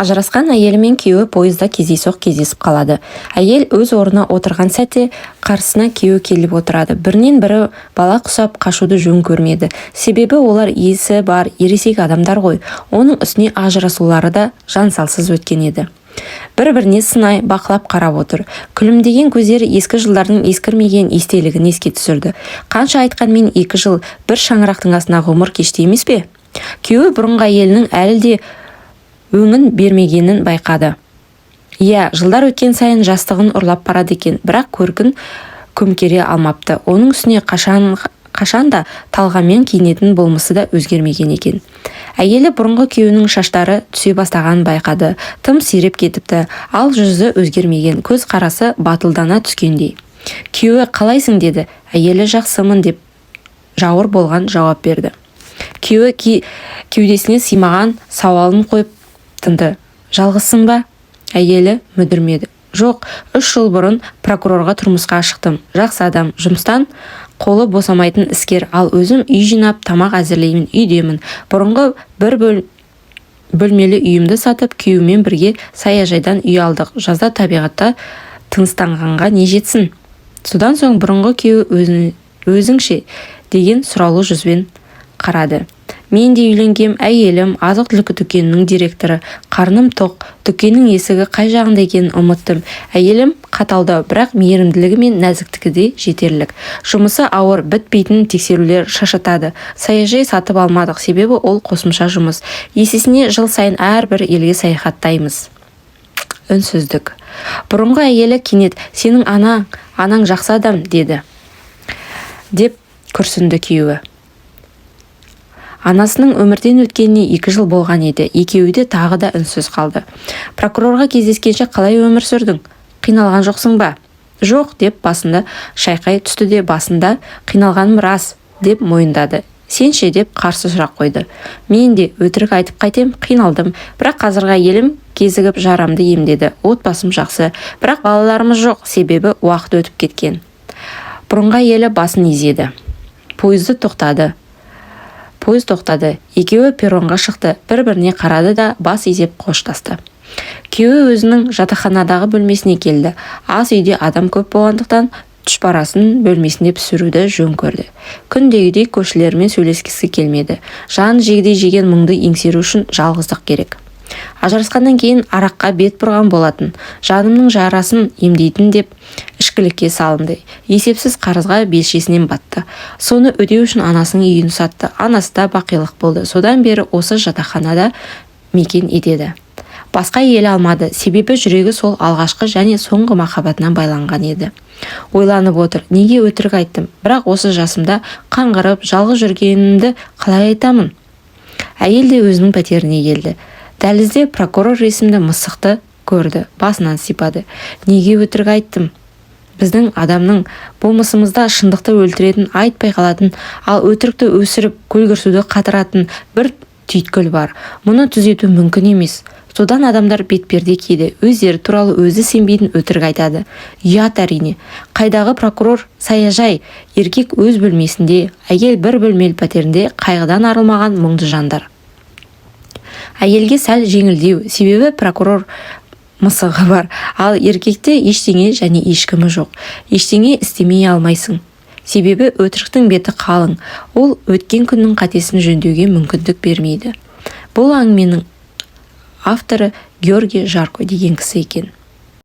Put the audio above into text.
Ажырасқан әйелі мен күйеуі пойызда кездейсоқ кездесіп қалады. Әйел өз орнына отырған сәтте қарсысына күйеуі келіп отырады. Бірінен бірі бала құсап қашуды жөн көрмеді. Себебі олар есі бар ересек адамдар ғой. Оның үстіне ажырасулары да жансалсыз өткен еді. Бір-біріне сынай бақылап қарап отыр. Күлімдеген көздері ескі жылдардың ескірмеген естелігін еске түсірді. Қанша айтқанмен, 2 жыл бір шаңырақтың астында ғұмыр кешті емес пе? Күйеуі бұрынғы әйелінің әлі де өңін бермегенін байқады. Иә, жылдар өткен сайын жастығын ұрлап барады екен, бірақ көркін көмкере алмапты. Оның үстіне қашан қашанда талғаммен киінетін болмысы да өзгермеген екен. Әйелі бұрынғы күйеуінің шаштары түсе бастағанын байқады. Тым сиреп кетіпті, ал жүзі өзгермеген, көз қарасы батылдана түскендей. Күйеуі: «Қалайсың?» – деді. Әйелі: «Жақсымын», – деп жауыр болған жауап берді. Күйеуі кеудесіне сыймаған сауалын қойып тынды: «Жалғызсың ба?» Әйелі мүдірмеді: «Жоқ, 3 жыл бұрын прокурорға тұрмысқа шықтым. Жақсы адам, жұмыстан қолы босамайтын іскер. Ал өзім үй жинап, тамақ әзірлеймін, үйдемін. Бұрынғы бір бөлмелі үйімді сатып, күйеуіммен бірге саяжайдан үй алдық. Жазда табиғатта тыныстанғанға не жетсін?» Содан соң бұрынғы күйеуі «Өзің ше?» деген сұраулы жүзбен қарады. «Мен де үйленгем. Әйелім азық-түлік дүкенінің директоры. Қарным тоқ, дүкеннің есігі қай жағында екенін ұмыттым. Әйелім қаталдау, бірақ мейірімділігі мен нәзіктігі де жетерлік. Жұмысы ауыр, бітпейтін тексерулер шаршатады. Саяжай сатып алмадық, себебі ол қосымша жұмыс. Есесіне жыл сайын әрбір елге саяхаттаймыз». Үнсіздік. Бұрынғы әйелі кенет: «Сенің анаң жақсы адам», – деді, деп күрсінді күйеуі. Анасының өмірден өткеніне 2 жыл болған еді. Екеуі де тағы да үнсіз қалды. «Прокурорға кездескенше қалай өмір сүрдің? Қиналған жоқсың ба?» «Жоқ», – деп басында шайқай түсті де, «басында қиналғаным рас», – деп мойындады. «Сен ше?» – деп қарсы сұрақ қойды. «Мен де өтірік айтып қайтем, қиналдым. Бірақ қазіргі әйелім кезігіп, жарамды емдеді. Отбасым жақсы, бірақ балаларымыз жоқ, себебі уақыт өтіп кеткен». Бұрынғы әйелі басын изеді. Пойыз тоқтады. Екеуі перронға шықты. Бір-біріне қарады да, бас изеп қоштасты. Күйеуі өзінің жатақханадағы бөлмесіне келді. Ас үйде адам көп болғандықтан, түшпарасын бөлмесінде пісіруді жөн көрді. Күндегідей көршілерімен сөйлескісі келмеді. Жан жегідей жеген мұңды еңсеру үшін жалғыздық керек. Ажырасқаннан кейін араққа бет бұрған болатын. Жанымның жарасын емдейтін деп ішкілікке салынды. Есепсіз қарызға белшесінен батты. Соны өтеу үшін анасының үйін сатты. Анасы да бақилық болды. Содан бері осы жатақханада мекен етеді. Басқа әйел алмады, себебі жүрегі сол алғашқы және соңғы махаббатына байланған еді. Ойланып отыр: «Неге өтірік айттым? Бірақ осы жасымда қаңғырып жалғыз жүргенімді қалай айтамын?» Әйел де өзінің пәтеріне келді. Дәлізде Прокурор есімді мысықты көрді. Басынан сипады. «Неге өтірік айттым? Біздің адамның болмысымызда шындықты өлтіретін, айтпай қалатын, ал өтірікті өсіріп, көлгірсуді қатыратын бір түйткіл бар. Мұны түзету мүмкін емес. Содан адамдар бетперде киеді, өздері туралы өзі сенбейтін өтірік айтады. Ұят, әрине. Қайдағы прокурор, саяжай? Еркек өз бөлмесінде, әйел бір бөлмелі пәтерінде қайғыдан арылмаған мұңды жандар. Әйелге сәл жеңілдеу, себебі Прокурор мысығы бар. Ал еркекте ештеңе және ешкімі жоқ. Ештеңе істемей алмайсың, себебі өтіріктің беті қалың. Ол өткен күннің қатесін жөндеуге мүмкіндік бермейді». Бұл әңгіменің авторы Георгий Жарко деген кісі екен.